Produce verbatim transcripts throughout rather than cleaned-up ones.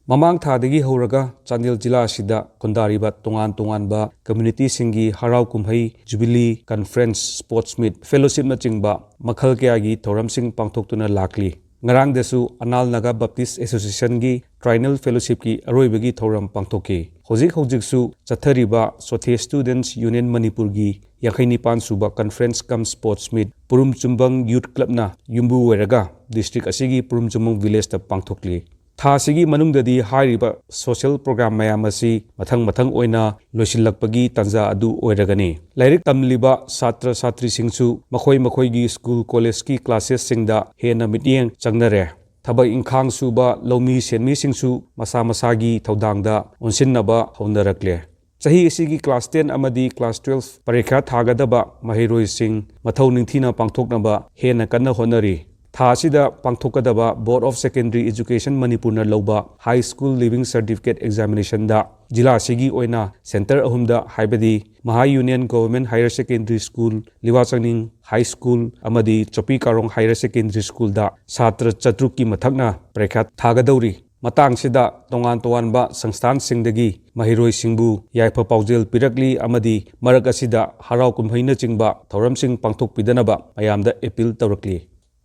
ꯃꯃꯥꯡ ꯊꯥꯗꯒꯤ ꯍꯧꯔꯒ ꯆꯥꯟꯗꯦꯜ ꯖꯤꯂꯥ ꯑꯁꯤꯗ ꯈꯨꯟꯗꯥꯔꯤꯕ ꯇꯣꯉꯥꯟ ꯇꯣꯉꯥꯟꯕ community ꯁꯤꯡꯒꯤ ꯍꯔꯥꯎ ꯀꯨꯝꯍꯩ, jubilee, conference, sports meet, fellowship ꯅꯆꯤꯡꯕ ꯃꯈꯜ ꯀꯌꯥꯒꯤ ꯊꯧꯔꯝꯁꯤꯡ ꯄꯥꯡꯊꯣꯛꯇꯨꯅ ꯂꯥꯛꯂꯤ꯫ ꯉꯔꯥꯡꯗꯁꯨ ꯑꯅꯥꯜ ꯅꯥꯒꯥ ꯕꯞꯇꯤꯁ ꯑꯦꯁꯣꯁꯤꯌꯦꯁꯟꯒꯤ triennial fellowship ꯀꯤ ꯑꯔꯣꯏꯕꯒꯤ ꯊꯧꯔꯝ ꯄꯥꯡꯊꯣꯛꯈꯤ꯫ ꯍꯧꯖꯤꯛ ꯍꯧꯖꯤꯛꯁꯨ ꯆꯠꯊꯔꯤꯕ ꯁꯣꯊꯦ Students Union ꯃꯅꯤꯄꯨꯔꯒꯤ ꯌꯥꯡꯈꯩ ꯅꯤꯄꯥꯟ ꯁꯨꯕ conference cum sports meet ꯄꯨꯔꯨꯝ ꯆꯨꯝꯕꯪ Youth Club ꯅ ꯌꯨꯝꯕꯨ ꯑꯣꯏꯔꯒ district ꯑꯁꯤꯒꯤ ꯄꯨꯔꯨꯝ ꯆꯨꯝꯕꯪ village ꯇ ꯄꯥꯡꯊꯣꯛꯂꯤ꯫ ꯊꯥ ꯑꯁꯤꯒꯤ ꯃꯅꯨꯡꯗꯗꯤ ꯍꯥꯏꯔꯤꯕ social program ꯃꯌꯥꯝ ꯑꯁꯤ ꯃꯊꯪ ꯃꯊꯪ ꯑꯣꯏꯅ ꯂꯣꯏꯁꯤꯜꯂꯛꯄꯒꯤ ꯇꯥꯟꯖꯥ ꯑꯗꯨ ꯑꯣꯏꯔꯒꯅꯤ꯫ ꯂꯥꯏꯔꯤꯛ ꯇꯝꯂꯤꯕ ꯁꯥꯇ꯭ꯔ ꯁꯥꯇ꯭ꯔꯤꯁꯤꯡꯁꯨ ꯃꯈꯣꯏ ꯃꯈꯣꯏꯒꯤ school college ꯀꯤ classes ꯁꯤꯡꯗ ꯍꯦꯟꯅ ꯃꯤꯠꯌꯦꯡ ꯆꯪꯅꯔꯦ꯫ ꯊꯕꯛ ꯏꯪꯈꯥꯡ ꯁꯨꯕ ꯂꯧꯃꯤ ꯁꯦꯟꯃꯤꯁꯤꯡꯁꯨ ꯃꯁꯥ ꯃꯁꯥꯒꯤ ꯊꯧꯗꯥꯡꯗ ꯑꯣꯟꯁꯤꯟꯅꯕ ꯍꯧꯅꯔꯛꯂꯦ꯫ ꯆꯍꯤ ꯑꯁꯤꯒꯤ class ten ꯑꯃꯗꯤ class twelve ꯄꯔꯤꯈ꯭ꯌꯥ ꯊꯥꯒꯗꯕ ꯃꯍꯩꯔꯣꯏꯁꯤꯡ ꯃꯊꯧ ꯅꯤꯡꯊꯤꯅ ꯄꯥꯡꯊꯣꯛꯅꯕ ꯍꯦꯟꯅ ꯀꯟꯅ ꯍꯣꯠꯅꯔꯤ꯫ ꯊꯥ ꯑꯁꯤꯗ ꯄꯥꯡꯊꯣꯛꯀꯗꯕ Board of Secondary Education ꯃꯅꯤꯄꯨꯔꯅ ꯂꯧꯕ High School Leaving Certificate Examination ꯗ ꯖꯤꯂꯥ ꯑꯁꯤꯒꯤ ꯑꯣꯏꯅ centre ꯑꯍꯨꯝꯗ, ꯍꯥꯏꯕꯗꯤ ꯃꯍꯥ Union Government Higher Secondary School, ꯂꯤꯋꯥꯆꯥꯡꯅꯤꯡ High School ꯑꯃꯗꯤ ꯆꯣꯄꯤ ꯀꯥꯔꯣꯡ Higher Secondary School ꯗ ꯁꯥꯇ꯭ꯔ ꯆꯥꯇ꯭ꯔꯨꯛꯀꯤ ꯃꯊꯛꯅ ꯄꯔꯤꯈ꯭ꯌꯥ ꯊꯥꯒꯗꯧꯔꯤ꯫ ꯃꯇꯥꯡꯁꯤꯗ ꯇꯣꯉꯥꯟ ꯇꯣꯉꯥꯟꯕ ꯁꯪꯁꯊꯥꯟꯁꯤꯡꯗꯒꯤ ꯃꯍꯩꯔꯣꯏꯁꯤꯡꯕꯨ ꯌꯥꯏꯐ ꯄꯥꯎꯖꯦꯜ ꯄꯤꯔꯛꯂꯤ ꯑꯃꯗꯤ ꯃꯔꯛ ꯑꯁꯤꯗ ꯍꯔꯥꯎ ꯀꯨꯝꯍꯩꯅꯆꯤꯡꯕ ꯊꯧꯔꯝꯁꯤꯡ ꯄꯥꯡꯊꯣꯛꯄꯤꯗꯅꯕ ꯃꯌꯥꯝꯗ appeal ꯇꯧꯔꯛꯂꯤ꯫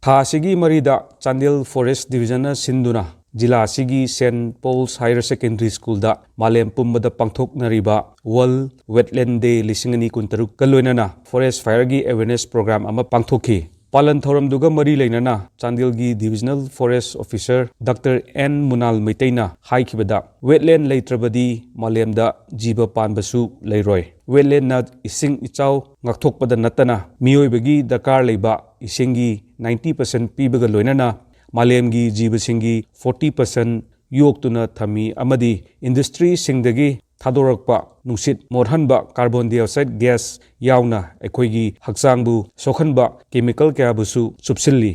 ꯊꯥ ꯑꯁꯤꯒꯤ ꯃꯔꯤꯗ ꯆꯥꯟꯗꯦꯜ Forest Division ꯅ ꯁꯤꯟꯗꯨꯅ ꯖꯤꯂꯥ ꯑꯁꯤꯒꯤ Saint Paul's Higher Secondary School ꯗ ꯃꯥꯂꯦꯝ ꯄꯨꯝꯕꯗ ꯄꯥꯡꯊꯣꯛꯅꯔꯤꯕ World Wetland Day ꯂꯤꯁꯤꯡ ꯑꯅꯤ ꯀꯨꯟꯇꯔꯨꯛꯀ ꯂꯣꯏꯅꯅ forest fire ꯒꯤ awareness program ꯑꯃ ꯄꯥꯡꯊꯣꯛꯈꯤ꯫ ꯄꯥꯂꯟ ꯊꯧꯔꯝꯗꯨꯒ ꯃꯔꯤ ꯂꯩꯅꯅ ꯆꯥꯟꯗꯦꯜꯒꯤ Divisional Forest Officer Doctor N ꯃꯨꯅꯥꯜ ꯃꯩꯇꯩꯅ ꯍꯥꯏꯈꯤꯕꯗ, wetland ꯂꯩꯇ꯭ꯔꯕꯗꯤ ꯃꯥꯂꯦꯝꯗ ꯖꯤꯕ ꯄꯥꯟꯕꯁꯨ ꯂꯩꯔꯣꯏ꯫ Wetland ꯅ ꯏꯁꯤꯡ ꯏꯆꯥꯎ ꯉꯥꯛꯊꯣꯛꯄꯗ ꯅꯠꯇꯅ ꯃꯤꯑꯣꯏꯕꯒꯤ ꯗꯔꯀꯥꯔ ꯂꯩꯕ ꯏꯁꯤꯡꯒꯤ ninety percent ꯄꯤꯕꯒ ꯂꯣꯏꯅꯅ ꯃꯥꯂꯦꯝꯒꯤ ꯖꯤꯕꯁꯤꯡꯒꯤ forty percent ꯌꯣꯛꯇꯨꯅ ꯊꯝꯃꯤ ꯑꯃꯗꯤ industry ꯁꯤꯡꯗꯒꯤ ꯊꯥꯗꯣꯔꯛꯄ ꯅꯨꯡꯁꯤꯠ ꯃꯣꯠꯍꯟꯕ carbon dioxide gas ꯌꯥꯎꯅ ꯑꯩꯈꯣꯏꯒꯤ ꯍꯛꯆꯥꯡꯕꯨ ꯁꯣꯛꯍꯟꯕ chemical ꯀꯌꯥꯕꯨꯁꯨ ꯆꯨꯞꯁꯤꯜꯂꯤ꯫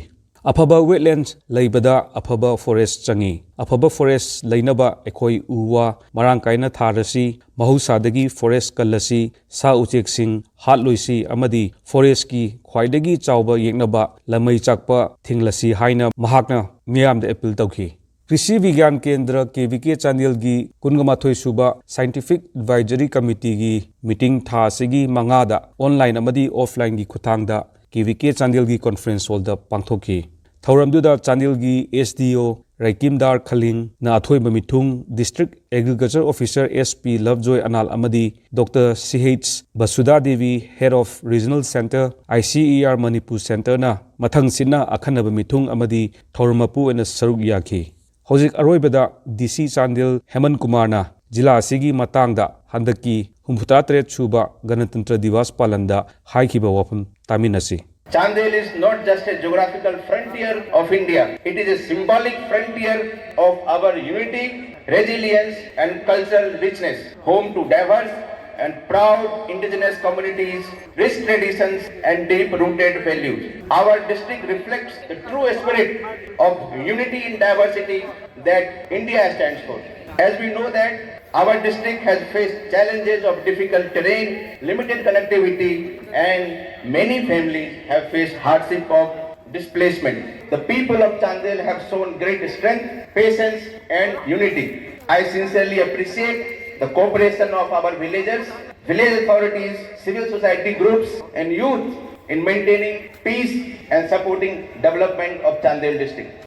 ꯑꯐꯕ wetland ꯂꯩꯕꯗ ꯑꯐꯕ forest ꯆꯪꯏ꯫ ꯑꯐꯕ forest ꯂꯩꯅꯕ ꯑꯩꯈꯣꯏ ꯎ ꯋꯥ ꯃꯔꯥꯡ ꯀꯥꯏꯅ ꯊꯥꯔꯁꯤ, ꯃꯍꯧꯁꯥꯗꯒꯤ forest ꯀꯜꯂꯁꯤ, ꯁꯥ ꯎꯆꯦꯛꯁꯤꯡ ꯍꯥꯠꯂꯣꯏꯁꯤ ꯑꯃꯗꯤ forest ꯀꯤ ꯈ꯭ꯋꯥꯏꯗꯒꯤ ꯆꯥꯎꯕ ꯌꯦꯛꯅꯕ ꯂꯃꯩ ꯆꯥꯛꯄ ꯊꯤꯡꯂꯁꯤ ꯍꯥꯏꯅ ꯃꯍꯥꯛꯅ ꯃꯤꯌꯥꯝꯗ appeal ꯇꯧꯈꯤ꯫ ꯀ꯭ꯔꯤꯁꯤ ꯕꯤꯒ꯭ꯌꯥꯟ ꯀꯦꯟꯗ꯭ꯔ, ꯀꯦ ꯚꯤ ꯀꯦ ꯆꯥꯟꯗꯦꯜꯒꯤ ꯀꯨꯟꯒ ꯃꯥꯊꯣꯏ ꯁꯨꯕ Scientific Advisory Committeeꯒꯤ meeting ꯊꯥ ꯑꯁꯤꯒꯤ ꯃꯉꯥꯗ online ꯑꯃꯗꯤ offlineꯒꯤ ꯈꯨꯠꯊꯥꯡꯗ ꯀꯦ ꯚꯤ ꯀꯦ ꯆꯥꯟꯗꯦꯜꯒꯤ conference hallꯗ ꯄꯥꯡꯊꯣꯛꯈꯤ꯫ ꯊꯧꯔꯝꯗꯨꯗ ꯆꯥꯟꯗꯦꯜꯒꯤ S D O ꯔꯩꯀꯤꯝꯗꯥꯔ ꯈꯂꯤꯡꯅ ꯑꯊꯣꯏꯕ ꯃꯤꯊꯨꯡ, District Agriculture Officer S P ꯂꯚꯖꯣꯏ Anal ꯑꯃꯗꯤ Doctor C H ꯕꯁꯨꯙꯥ Devi, Head of Regional Center, I C A R Manipur Centreꯅ ꯃꯊꯪꯁꯤꯠꯅ ꯑꯈꯟꯅꯕ ꯃꯤꯊꯨꯡ ꯑꯃꯗꯤ ꯊꯧꯔꯝ ꯃꯄꯨ ꯑꯣꯏꯅ ꯁꯔꯨꯛ ꯌꯥꯈꯤ꯫ ꯍꯧꯖꯤꯛ ꯑꯔꯣꯏꯕꯗ D C ꯆꯥꯟꯗꯦꯜ ꯍꯦꯃꯟ ꯀꯨꯃꯥꯔꯅ ꯖꯤꯂꯥ ꯑꯁꯤꯒꯤ ꯃꯇꯥꯡꯗ ꯍꯟꯗꯛꯀꯤ ꯍꯨꯝꯐꯨꯇꯔꯥ ꯇꯔꯦꯠ ꯁꯨꯕ ꯒꯅꯇꯟꯇ꯭ꯔ ꯗꯤꯋꯥꯁ ꯄꯥꯂꯟꯗ ꯍꯥꯏꯈꯤꯕ ꯋꯥꯐꯝ ꯇꯥꯃꯤꯟꯅꯁꯤ꯫ Chandel is not just a geographical frontier of India, it is a symbolic frontier of our unity, resilience, and cultural richness, home to diverse and proud indigenous communities, rich traditions, and deep rooted values. Our district reflects the true spirit of unity in diversity that India stands for. As we know that our district has faced challenges of difficult terrain, limited connectivity, and many families have faced hardship of displacement. The people of Chandel have shown great strength, patience, and unity. I sincerely appreciate the cooperation of our villagers, village authorities, civil society groups, and youth in maintaining peace and supporting development of Chandel district.